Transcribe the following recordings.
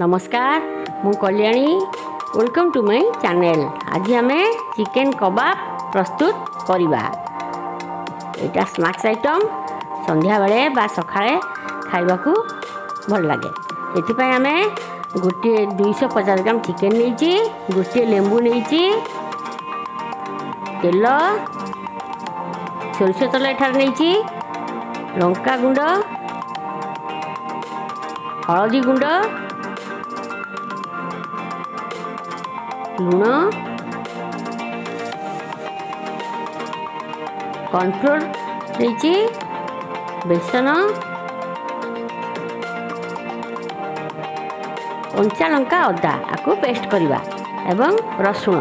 ନମସ୍କାର, ମୁଁ Kalyani. Welcome to my channel. ଆଜି ଆମେ ଚିକେନ୍ କବାବ ପ୍ରସ୍ତୁତ କରିବା। ଏଇଟା ସ୍ନାକ୍ସ ଆଇଟମ୍, ସନ୍ଧ୍ୟାବେଳେ ବା ସକାଳେ ଖାଇବାକୁ ଭଲ ଲାଗେ। ଏଥିପାଇଁ ଆମେ ଗୋଟିଏ 250 ଗ୍ରାମ ଚିକେନ୍ ନେଇଛି, ଗୋଟିଏ ଲେମ୍ବୁ ନେଇଛି, ତେଲ, ସୋରିଷ ତେଲ ଏଠାରେ ନେଇଛି, ଲଙ୍କା ଗୁଣ୍ଡ, ହଳଦୀ ଗୁଣ୍ଡ, ଲୁଣ, କର୍ଣ୍ଣଫ୍ଲୋର୍ ନେଇଛି, ବେସନ, କଞ୍ଚା ଲଙ୍କା, ଅଦା ଆକୁ ପେଷ୍ଟ କରିବା ଏବଂ ରସୁଣ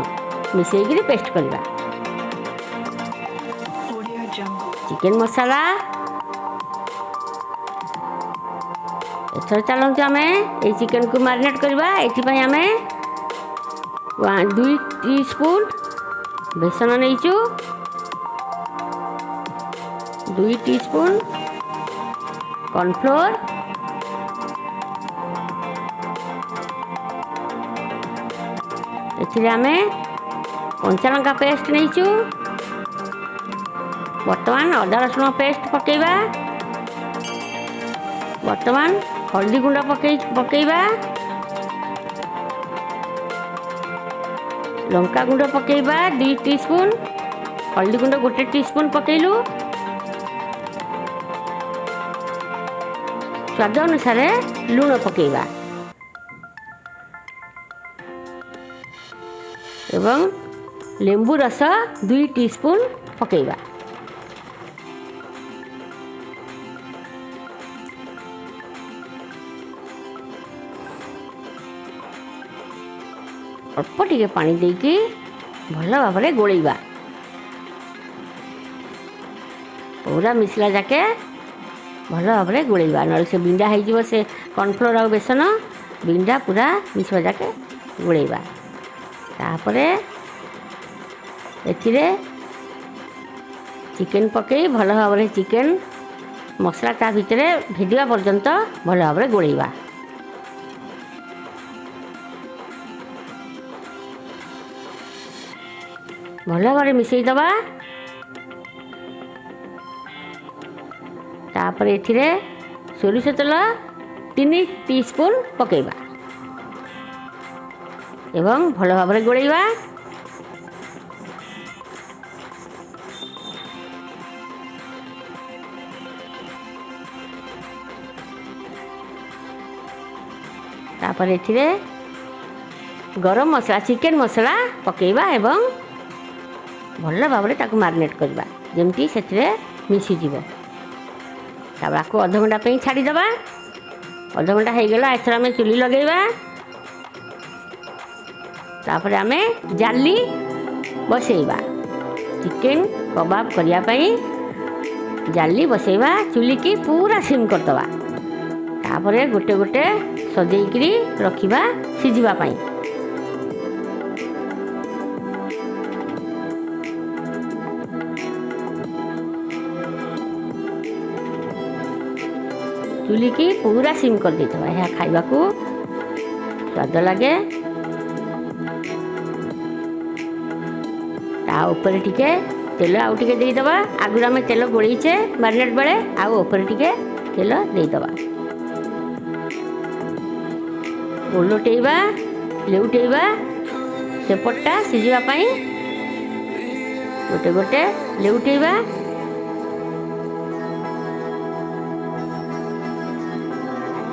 ମିଶାଇକିରି ପେଷ୍ଟ କରିବା, Audio Jungle. Chicken ମସଲା। ଏଥର ଚାଲନ୍ତୁ ଆମେ ଏଇ ଚିକେନକୁ ମ୍ୟାରିନେଟ୍ କରିବା। ଏଥିପାଇଁ ଆମେ 2 ଟି ସ୍ପୁନ୍ ବେସନ ନେଇଛୁ, 2 ଟି ସ୍ପୁନ୍ କର୍ଣ୍ଣଫ୍ଲୋର୍, ଏଥିରେ ଆମେ କଞ୍ଚା ଲଙ୍କା ପେଷ୍ଟ ନେଇଛୁ। ବର୍ତ୍ତମାନ ଅଦା ରସୁଣ ପେଷ୍ଟ ପକାଇବା। ବର୍ତ୍ତମାନ ହଳଦୀ ଗୁଣ୍ଡ ପକାଇବା, ଲଙ୍କା ଗୁଣ୍ଡ ପକାଇବା 2 ଟି ସ୍ପୁନ୍, ହଳଦୀ ଗୁଣ୍ଡ 1 ଟି ସ୍ପୁନ୍ ପକାଇଲୁ। ସ୍ୱାଦ ଅନୁସାରେ ଲୁଣ ପକାଇବା ଏବଂ ଲେମ୍ବୁ ରସ 2 ଟି ସ୍ପୁନ୍ ପକାଇବା। ଅଳ୍ପ ଟିକେ ପାଣି ଦେଇକି ଭଲ ଭାବରେ ଗୋଳେଇବା, ପୁରା ମିଶିଲା ଯାକେ ଭଲ ଭାବରେ ଗୋଳେଇବା, ନହେଲେ ସେ ବିଣ୍ଡା ହେଇଯିବ। ସେ କର୍ଣ୍ଣଫ୍ଲୋର୍ ଆଉ ବେସନ ବିଣ୍ଡା ପୁରା ମିଶିବା ଯାକେ ଗୋଳେଇବା। ତାପରେ ଏଥିରେ ଚିକେନ୍ ପକାଇ ଭଲ ଭାବରେ ଚିକେନ୍ ମସଲା ତା ଭିତରେ ଭେଦିବା ପର୍ଯ୍ୟନ୍ତ ଭଲ ଭାବରେ ଗୋଳେଇବା। ଭଲ ଭାବରେ ମିଶାଇଦେବା। ତାପରେ ଏଥିରେ ସୋରିଷ ତେଲ 3 ଟି ସ୍ପୁନ୍ ପକାଇବା ଏବଂ ଭଲ ଭାବରେ ଗୋଳେଇବା। ତାପରେ ଏଥିରେ ଗରମ ମସଲା, ଚିକେନ୍ ମସଲା ପକାଇବା ଏବଂ ଭଲ ଭାବରେ ତାକୁ ମ୍ୟାରିନେଟ୍ କରିବା, ଯେମିତି ସେଥିରେ ମିଶିଯିବ। ତାପରେ ଆକୁ ଅଧଘଣ୍ଟା ପାଇଁ ଛାଡ଼ିଦେବା। ଅଧଘଣ୍ଟା ହେଇଗଲା, ଏଥର ଆମେ ଚୁଲି ଲଗାଇବା। ତାପରେ ଆମେ ଜାଲି ବସେଇବା। ଚିକେନ୍ କବାବ କରିବା ପାଇଁ ଜାଲି ବସେଇବା, ଚୁଲିକି ପୁରା ସିମ୍ କରିଦେବା। ତାପରେ ଗୋଟେ ଗୋଟେ ସଜେଇକିରି ରଖିବା ସିଝିବା ପାଇଁ। ଚୁଲିକି ପୁରା ସିମ୍ କରିଦେଇଥିବା। ଏହା ଖାଇବାକୁ ସ୍ୱାଦ ଲାଗେ। ତା ଉପରେ ଟିକେ ତେଲ ଆଉ ଟିକେ ଦେଇଦେବା। ଆଗରୁ ଆମେ ତେଲ ଗୋଳେଇଛେ ମ୍ୟାରିନେଟ୍ ବେଳେ, ଆଉ ଉପରେ ଟିକେ ତେଲ ଦେଇଦେବା। ଓଲଟେଇବା, ଲେଉଟେଇବା, ସେପଟଟା ସିଝିବା ପାଇଁ ଗୋଟେ ଗୋଟେ ଲେଉଟେଇବା।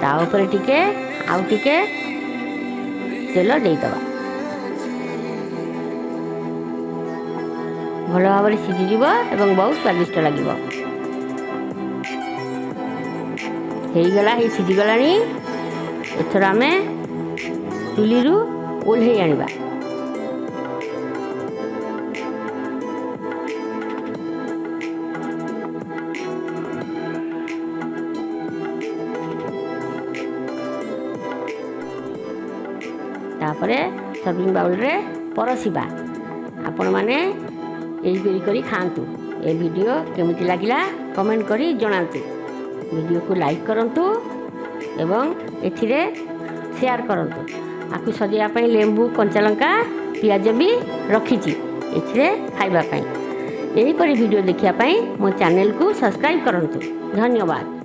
ତା ଉପରେ ଟିକେ ଆଉ ଟିକେ ତେଲ ଦେଇଦେବା। ଭଲ ଭାବରେ ସିଝିଯିବ ଏବଂ ବହୁତ ସ୍ୱାଦିଷ୍ଟ ଲାଗିବ। ହେଇଗଲା, ହେଇ ସିଝିଗଲାଣି। ଏଥର ଆମେ ଚୁଲିରୁ ଓହ୍ଲେଇ ଆଣିବା। ତାପରେ ସର୍ଭିଂ ବାଉଲରେ ପରସିବା। ଆପଣମାନେ ଏହିପରି କରି ଖାଆନ୍ତୁ। ଏ ଭିଡ଼ିଓ କେମିତି ଲାଗିଲା କମେଣ୍ଟ କରି ଜଣାନ୍ତୁ। ଭିଡ଼ିଓକୁ ଲାଇକ୍ କରନ୍ତୁ ଏବଂ ଏଥିରେ ସେୟାର କରନ୍ତୁ। ଆକୁ ସଜେଇବା ପାଇଁ ଲେମ୍ବୁ, କଞ୍ଚାଲଙ୍କା, ପିଆଜ ବି ରଖିଛି ଏଥିରେ ଖାଇବା ପାଇଁ। ଏହିପରି ଭିଡ଼ିଓ ଦେଖିବା ପାଇଁ ମୋ ଚ୍ୟାନେଲକୁ ସବସ୍କ୍ରାଇବ୍ କରନ୍ତୁ। ଧନ୍ୟବାଦ।